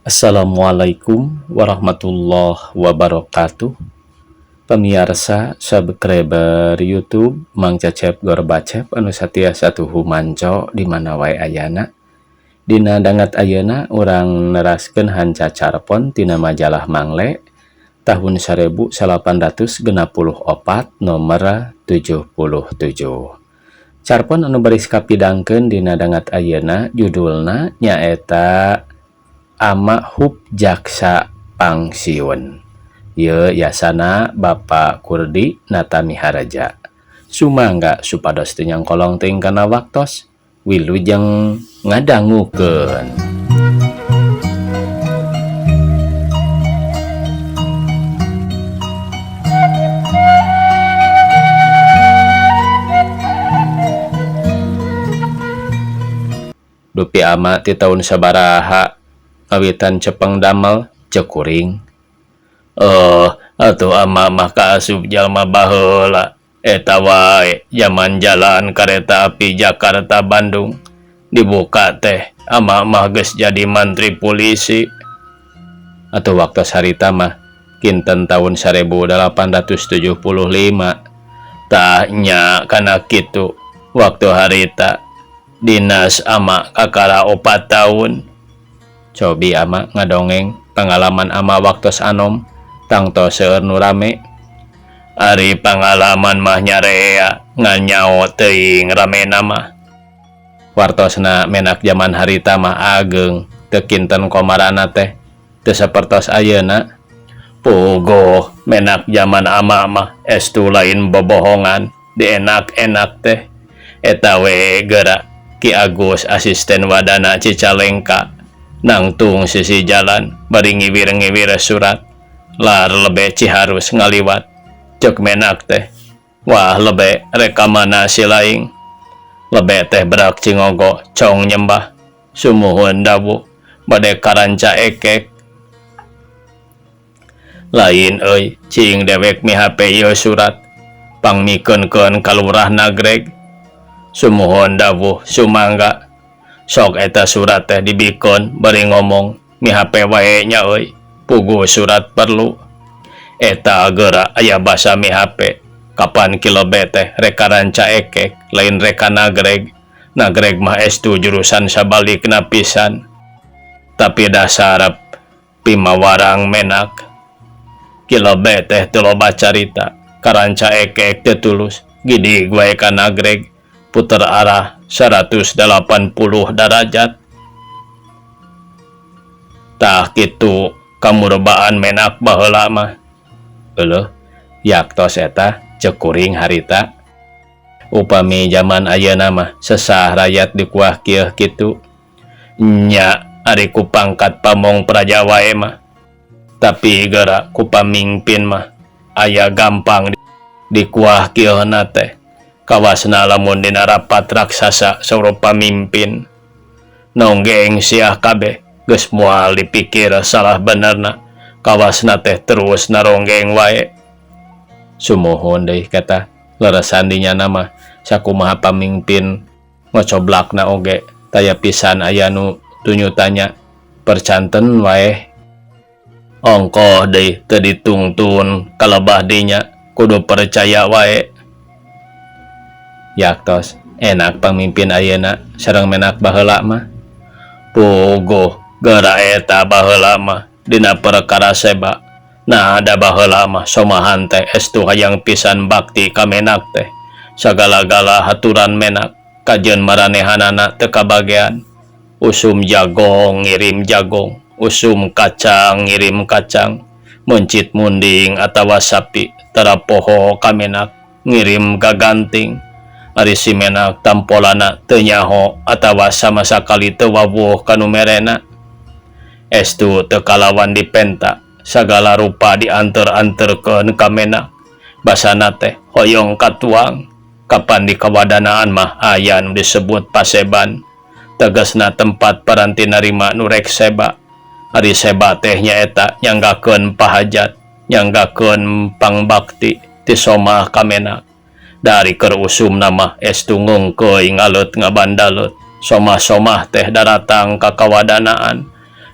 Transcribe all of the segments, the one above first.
Assalamualaikum warahmatullahi wabarakatuh. Pemirsa subscriber YouTube Mang Cecep Gorbacep anu satia satuhu manco di mana wae ayana. Dina dangat ayeuna urang neraskeun hanca carpon tina majalah Mangle tahun 1864 nomor 77. Carpon anu baris kapidangkeun dina dangat ayeuna judulna nyaeta Ama Hub Jaksa Pangsiun. Ieu yasana Bapak Kurdi Natamiharaja. Sumangga supados teu nyangkolong teuing kana waktos, wilujeng ngadangukeun. Dupi ama ti taun sabaraha ngawitan cepeng damel cek kuring. Oh, atuh ama mah kaasup jalma baheula. Eta wae jaman jalan kareta api Jakarta Bandung dibuka teh ama mah geus jadi mantri polisi. Atuh waktos harita mah kinten taun 1875. Tah nya kana kitu waktu harita dinas ama kakara 4 tahun. Cobi ama ngadongeng pengalaman ama waktos anom tangto seueur nu rame. Ari pangalaman mah nyarea ngan nyao teuing ramena mah. Wartosna menak jaman harita mah ageng teu kinten komarana teh teu sapertos ayeuna. Puguh menak jaman ama mah estu lain bobohongan dienak-enak teh. Eta we geura Ki Agus asisten wadana Cicalengka nangtung sisi jalan bari ngiwir-ngiwir surat lar lebe Ciharus ngaliwat cek menak teh. Wah lebe rekamana si laing lebe teh berak cingogo cong nyembah sumuhun dawu bade karanca ekek lain euy cing dewek mihape ieu surat pangmikeun-keun ka lurah Nagreg sumuhun dawuh sumangga sok eta surat teh dibikeun bari ngomong mihape wae nya euy puguh surat perlu eta geura aya basa mihape kapan ki lebe teh rek karanca ekek lain rek ka Nagreg. Nagreg mah estu jurusan sabalikna pisan tapi dasar pimawarang menak ki lebe teh teu loba carita karanca ekek teu tulus gidig wae ka Nagreg puter arah 180 derajat. Tah kitu kamurbaan menak baheula mah. Euleuh yaktos eta cek kuring harita. Upami jaman ayeuna mah sesah rakyat dikuah kieu kitu. Nya ari ku pangkat pamong praja wae mah. Tapi geura ku pamingpin mah aya gampang dikuah kieuna teh. Kawasna lamun dina rapat raksasa saur pamimpin. Nonggeng siah kabeh geus moal dipikir salah benerna. Kawasna teh terus naronggeng wae. Sumuhun deui kata leresan dinya mah sakumaha pamimpin ngocoblakna oge taya pisan aya nu tunyutanya percanten wae. Ongkoh deui teu ditungtun kalebah dinya kudu percaya wae. Yaktos enak pamimpin ayeuna sareng menak baheula mah. Puguh geura eta baheula mah dina perkara seba. Nah da baheula mah somahan teh estu hayang pisan bakti ka menak teh. Sagala-gala haturan menak kajeun maranehanana teu kabagean. Usum jagong ngirim jagong, usum kacang ngirim kacang, mencit munding atawa sapi tara poho ka menak ngirim gaganting. Ari si menak tampolana teu nyaho atawa sama sakali teu wawuh kanu merena. Estu teu kalawan dipenta sagala rupa dianter-anterkeun ka menak. Basana teh hoyong katuang kapan di kawadanaan mah aya nu disebut paseban. Tegasna tempat paranti narima nu rek seba. Ari seba teh nyaeta nyanggakeun pahajat, nyanggakeun pangbakti ti somah ka menak. Dari keur usum nama estu ngungkeuy ngaleut ngabandaleut. Somah-somah teh daratang ka kawadanaan.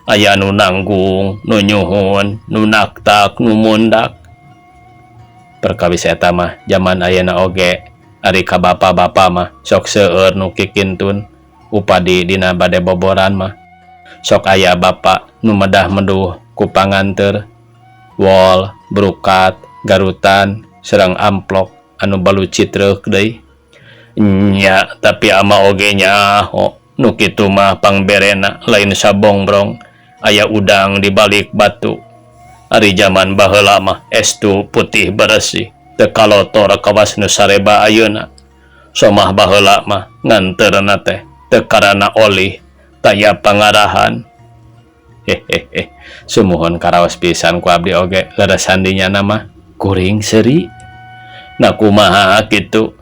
Aya nu nanggung, nu nyuhun, nu naktak, nu mundak. Perkawis eta mah jaman ayeuna oge ari ka bapa-bapa mah sok seueur nu kikintun upadi dina bade boboran mah. Sok aya bapa nu medah meduh ku panganteur, wol, brukat, garutan, sareng amplok anu balucit reuk deui. Nya, tapi ama oge nyaho nu kitu mah pangberena lain sabongbrong aya udang di balik batu. Ari jaman baheula mah estu putih beresih teu kalotor kawas nu sareba ayeuna. Somah baheula mah nganteurna teh teu karana olih taya pangarahan. Hehehe, sumuhun karaos pisan ku abdi oge leresan dinyana mah kuring seuri. Nah kumaha kitu?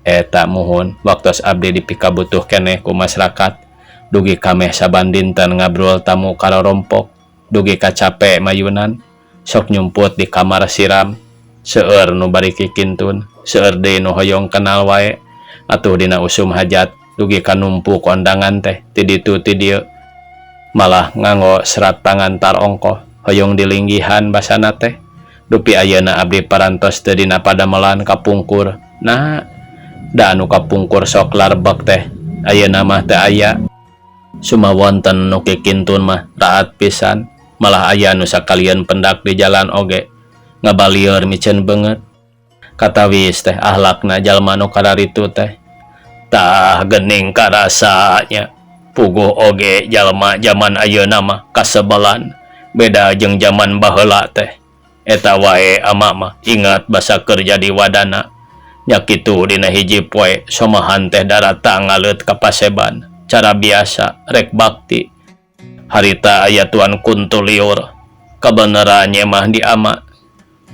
Eta muhun waktos abdi dipikabutuh keneh ku masyarakat dugi kameh saban dinten ngabrul tamu karorompok dugi kacape mayunan sok nyumput di kamar siram seueur nu bari kikintun seueur deui nu hoyong kenal wae atuh dina usum hajat dugi ka numpuk kondangan teh ti ditu ti dieu malah nganggo serat pangantar ongkoh hoyong dilinggihan basana teh dupi ayeuna abdi parantos teu dina padamelan kapungkur nah da anu kapungkur sok larbek teh ayeuna mah teu aya. Suma wonten nu kikintun mah raat pisan malah aya nu sakalian pendak di jalan oge ngabalieur miceun beungeut katawis teh ahlakna jalma nu kararitu teh tah geuning karasanya puguh oge jalma jaman ayeuna mah kasebelan beda jeung jaman baheula teh eta wae ama mah ingat basa keur jadi wadana nya kitu dina hiji poe somahan teh daratang ngaleut ka paseban cara biasa rek bakti harita aya Tuan Kuntuliur kabenerannya mah di ama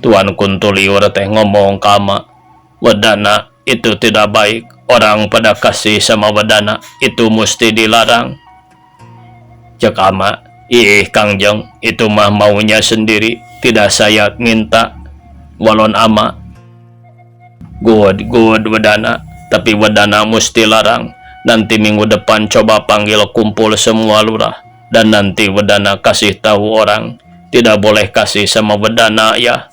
Tuan Kuntuliur teh ngomong ka ama, "Wedana itu tidak baik, orang pada kasih sama wedana itu mesti dilarang." Cek ama, "Ih Kangjeng, itu mah maunya sendiri, tidak saya minta." Walon ama, "Good good wedana, tapi wedana mesti larang. Nanti minggu depan coba panggil kumpul semua lurah dan nanti wedana kasih tahu orang tidak boleh kasih sama wedana ya."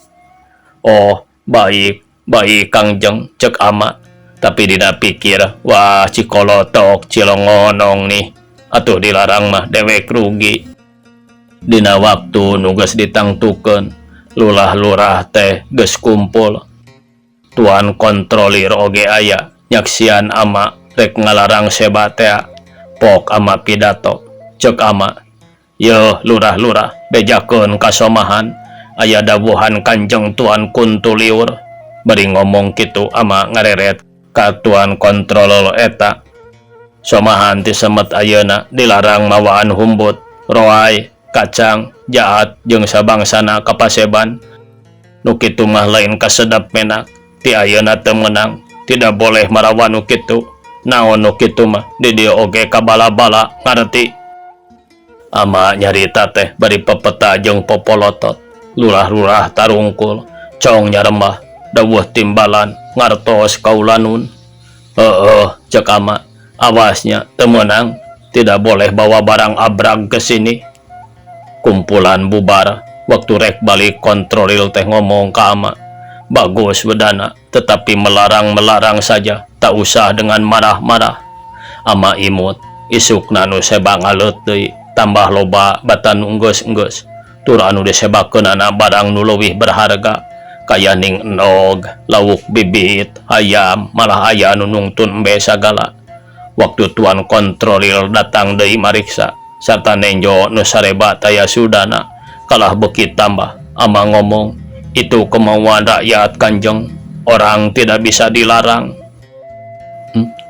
"Oh baik baik Kangjeng," cek ama. Tapi tidak pikir, wah cikolotok cilongonong nih atuh dilarang mah dewek rugi. Dina waktu nu geus ditangtukeun lurah-lurah teh geus kumpul. Tuan kontrolir oge aya nyaksian ama rek ngalarang seba tea. Pok ama pidato. Cek ama, "Yeuh lurah-lurah, bejakeun kasomahan aya dawuhan Kanjeng Tuan Kuntuliur." Bari ngomong kitu ama ngareret ka tuan kontrolor eta. "Somahan ti semet ayeuna dilarang mawaan humbut, roai, kacang, jaat jeung sabangsana ka paseban. Nu kitu mah lain kasedap menak, ti ayeuna teu meunang, tidak boleh marawa nu kitu. Naon nu kitu mah di dieu oge kabala-bala, ngarti?" Ama nyarita teh bari pepeta jeung popolotot. Lurah-lurah tarungkul, cong nyarembah, dawuh timbalan ngartos kaulanun. "Heeh," cek ama, "awasnya teu meunang, tidak boleh bawa barang abrag ke sini." Kumpulan bubar, waktu rek balik kontrolil teh ngomong ka ama, "Bagus wedana, tetapi melarang-melarang saja, tak usah dengan marah-marah." Ama imut, isukna nu seba ngaleut deui, tambah loba batan nu enggeus-enggeus. Tur anu disebakeunana barang nu leuwih berharga, kaya ning endog, lauk bibit, hayam, malah aya anu nungtun embe sagala. Waktu tuan kontrolil datang deui mariksa, sarta nenjo nu sareba taya sudana, kalah beuki tambah. Ama ngomong, "Itu kemauan rakyat Kanjeng, orang tidak bisa dilarang."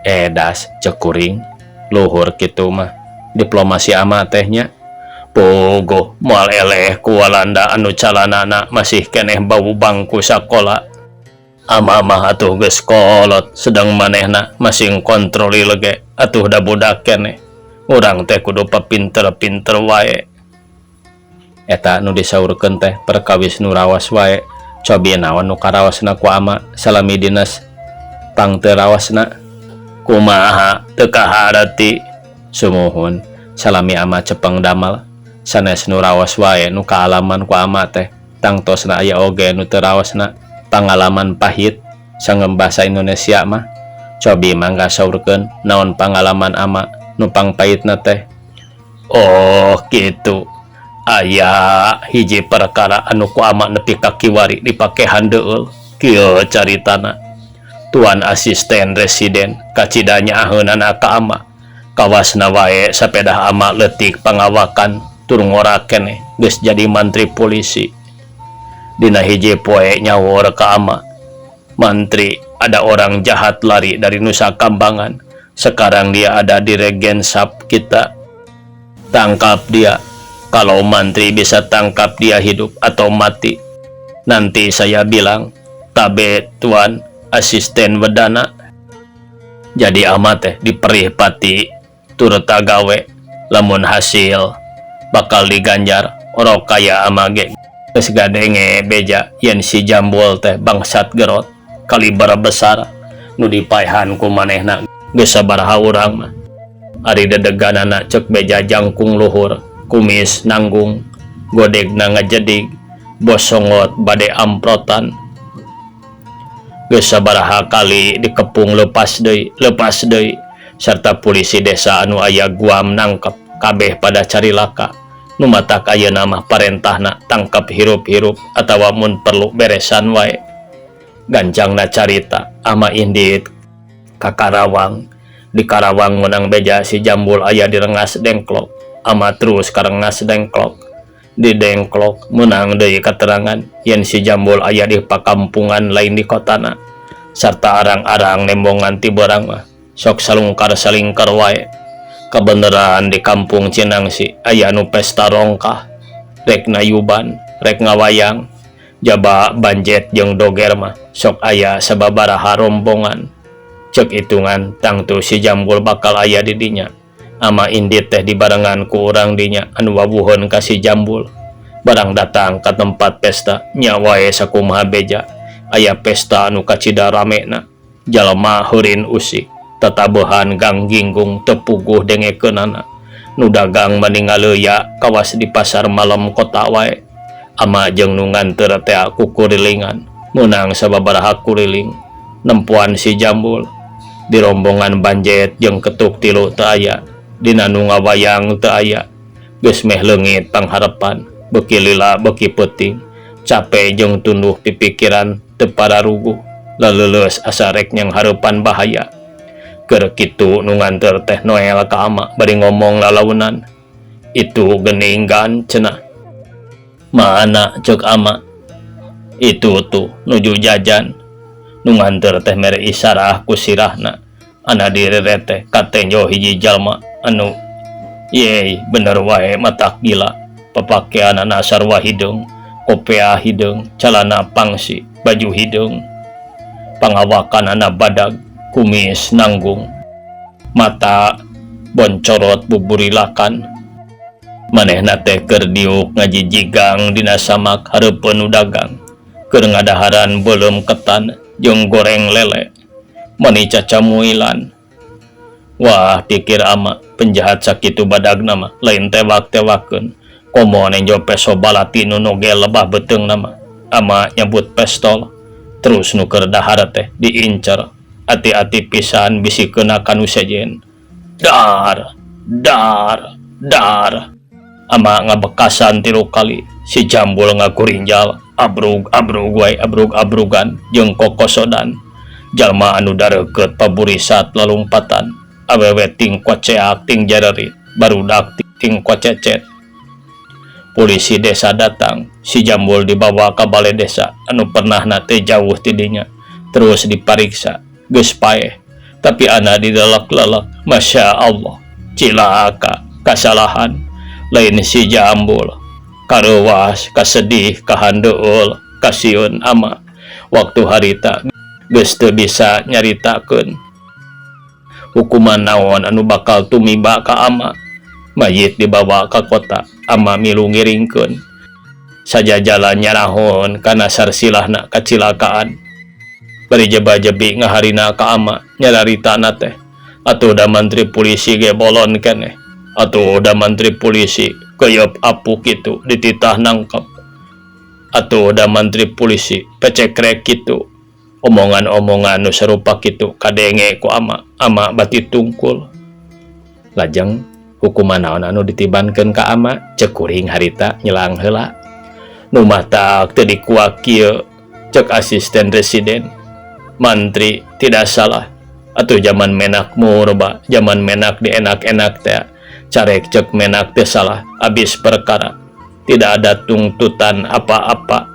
Edas cek kuring, luhur kitu mah diplomasi ama teh nya. Puguh moal eleh ku Walanda anu calanana masih keneh bau bangku sakola. Ama mah atuh geus kolot, sedang manehna masih kontrolil ge atuh da budak keneh. Urang teh kudu papinter-pinter wae. Eta nu disaurkeun teh perkawis nu raos wae. Cobi naon nu karaosna ku ama salami dinas pang teu raosna. Kumaha teu kaharti? Sumuhun salami ama cepeng damal. Sanes nu raos wae nu kaalaman ku ama teh, tangtosna aya oge nu teu raosna pangalaman pahit sanggem basa Indonesia mah. Cobi mangga saurkeun naon pangalaman ama nu pangpahitna teh. Oh kitu, aya hiji perkara anu ku ama nepi ka kiwari dipake handeueul. Kieu caritana, Tuan Asisten Residen kacida nyaaheunana ka ama. Kawasna wae sapedah ama leutik pangawakan tur ngora keneh geus jadi mantri polisi. Dina hiji poe nyaur ka ama, "Mantri, ada orang jahat lari dari Nusa Kambangan. Sekarang dia ada di Regentschap kita. Tangkap dia. Kalau mantri bisa tangkap dia hidup atau mati, nanti saya bilang, tabe Tuan Asisten Wedana." Jadi ama teh diperih pati turta gawe, lamun hasil bakal diganjar orok kaya. Ama ge geus ngadenge beja yen si Jambul teh bangsat gerot kaliber besar, nu dipaehan ku manehna geus sabaraha urang mah. Ari dedeganana, cek beja, jangkung luhur, kumis nanggung, godegna ngajedig, bosongot bade amprotan. Geus sabaraha kali dikepung, lepas deui, lepas deui, serta polisi desa anu aya guam nangkep kabeh pada carilaka. Nu matak ayeuna mah parentahna tangkap hirup-hirup atawa mun perlu beresan wae. Gancangna carita, ama indit ka Karawang. Di Karawang menang beja si Jambul aya di Rengas Dengklok. Ama terus ka Rengas Dengklok. Di Dengklok menang deui keterangan yen si Jambul aya di pakampungan, lain di kotana. Sarta arang-arang nembongan ti beurang mah sok salungkar salingkar wae. Kebeneran di kampung Cinangsi aya nu pesta rongkah, rek nayuban rek ngawayang, jaba banjet jeung doger mah sok aya sababaraha rombongan. Cek hitungan tangtu si Jambul bakal aya di dinya. Ama indit teh dibarengan ku urang dinya anu wawuheun ka si Jambul. Barang datang ka tempat pesta, nya wae sakumaha beja, aya pesta anu kacida ramena. Jalma heurin usik, tatabuhan gang ginggung teu puguh dengekeunana. Nu dagang mani ngaleuya kawas di pasar malam kota wae. Ama jeung nu nganteur teh kukurilingan, meunang sababaraha kuriling nempoan si Jambul. Di rombongan banjet jeung ketuk tilu teu aya, dina nu ngawayang teu aya. Geus meh leungit pangharepan. Beuki lila beuki peuting, cape jeung tunduh pipikiran teu pararuguh, laleuleus asa rek nyanghareupan bahaya. Keur kitu nu nganteur teh noel ka ama bari ngomong lalaunan, "Itu geuning gan," cenah. "Mana?" cek ama. "Itu tuh nuju jajan." Nu nganteur teh mere isarah ku sirahna. Ana direret teh katenjo hiji jalma anu yey bener wae matak gila. Papakeanana sarua hideung, kopeah hideung, calana pangsi, baju hideung. Pangawakanana badag, kumis nanggung, mata boncorot buburilakan. Manehna teh keur diuk ngajijigang dina samak hareupeun nu dagang, keur ngadaharan beuleum ketan jeung goreng lele, mani cacamuilan. Wah, pikir ama, penjahat sakitu badagna mah lain tewak-tewakeun, komo nenjo peso balati nu nogel lebah beuteungna mah. Ama nyabut pestol, terus nu keur dahar teh diincer. "Ati-ati pisan, bisi keuna ka nu sejen." Dar dar dar, ama ngabekasan tilu kali. Si Jambul ngagurinjal, abrug abrug wae, abrug abrugan jeung kokosodan. Jalma anu dareukeut paburisat lalumpatan, awewe ting koceak ting jarerit, barudak ting kocecet. Polisi desa datang. Si Jambul dibawa ka balai desa anu pernahna teu jauh ti dinya, terus dipariksa. Geus paeh, tapi ana dilelek-lelek. Masya Allah, cilaka, kasalahan lain si Jambul. Kareuwas, kasedih, kahandeueul, kasieun ama. Waktu harita geus teu bisa nyaritakeun hukuman naon anu bakal tumiba ka ama. Mayit dibawa ka kota, ama milu ngiringkeun, sajajalan nyarahon kana sarsilahna kacilakaan. Bari jeba-jebi ngaharina ka ama, nyararitana teh, "Atuh da mantri polisi ge bolon keneh, atuh da mantri polisi Keyep apu kitu dititah nangkep. Atuh da mantri pulisi pecekrek kitu. Omongan-omongan nu sarupa kitu kadenge ku ama, ama bati tungkul. Lajeng hukuman naon anu ditibankeun ka ama? Cek kuring harita nyelang heula. Nu matak teu dikuak kieu cek asisten residen. Mantri tidak salah. Atuh jaman menak murba, jaman menak dienak-enak teh. Carek cek menak teh salah, habis perkara. Tidak ada tuntutan apa-apa.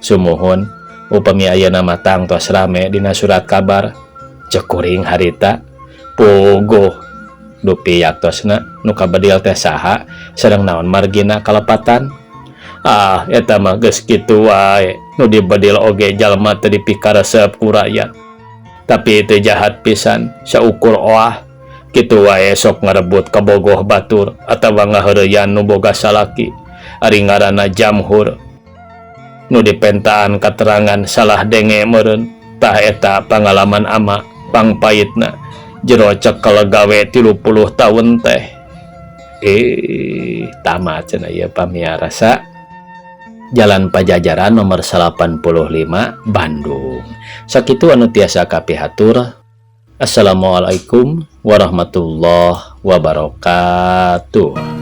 Sumuhun upami ayeuna mah tangtos rame dina surat kabar. Cek kuring harita puguh dupi yaktosna nu kabedil teh saha sareng naon margina kalepatan. Ah, eta mah geus kitu wae, nu dibedil oge jalma teu dipikaresep ku rakyat. Tapi teu jahat pisan, saukur oah kitu wae sok ngarebut kabogoh batur atawa ngaheureyan nu boga salaki. Ari ngaranna jamhur. Nu dipentaan katerangan salah denge meureun. Tah eta pangalaman ama pangpaitna jero cekel gawe 30 taun teh. Tamat cenah ieu pamiarsa. Jalan Pajajaran nomor 85 Bandung. Sakitu anu tiasa kapihatur. Assalamualaikum warahmatullahi wabarakatuh.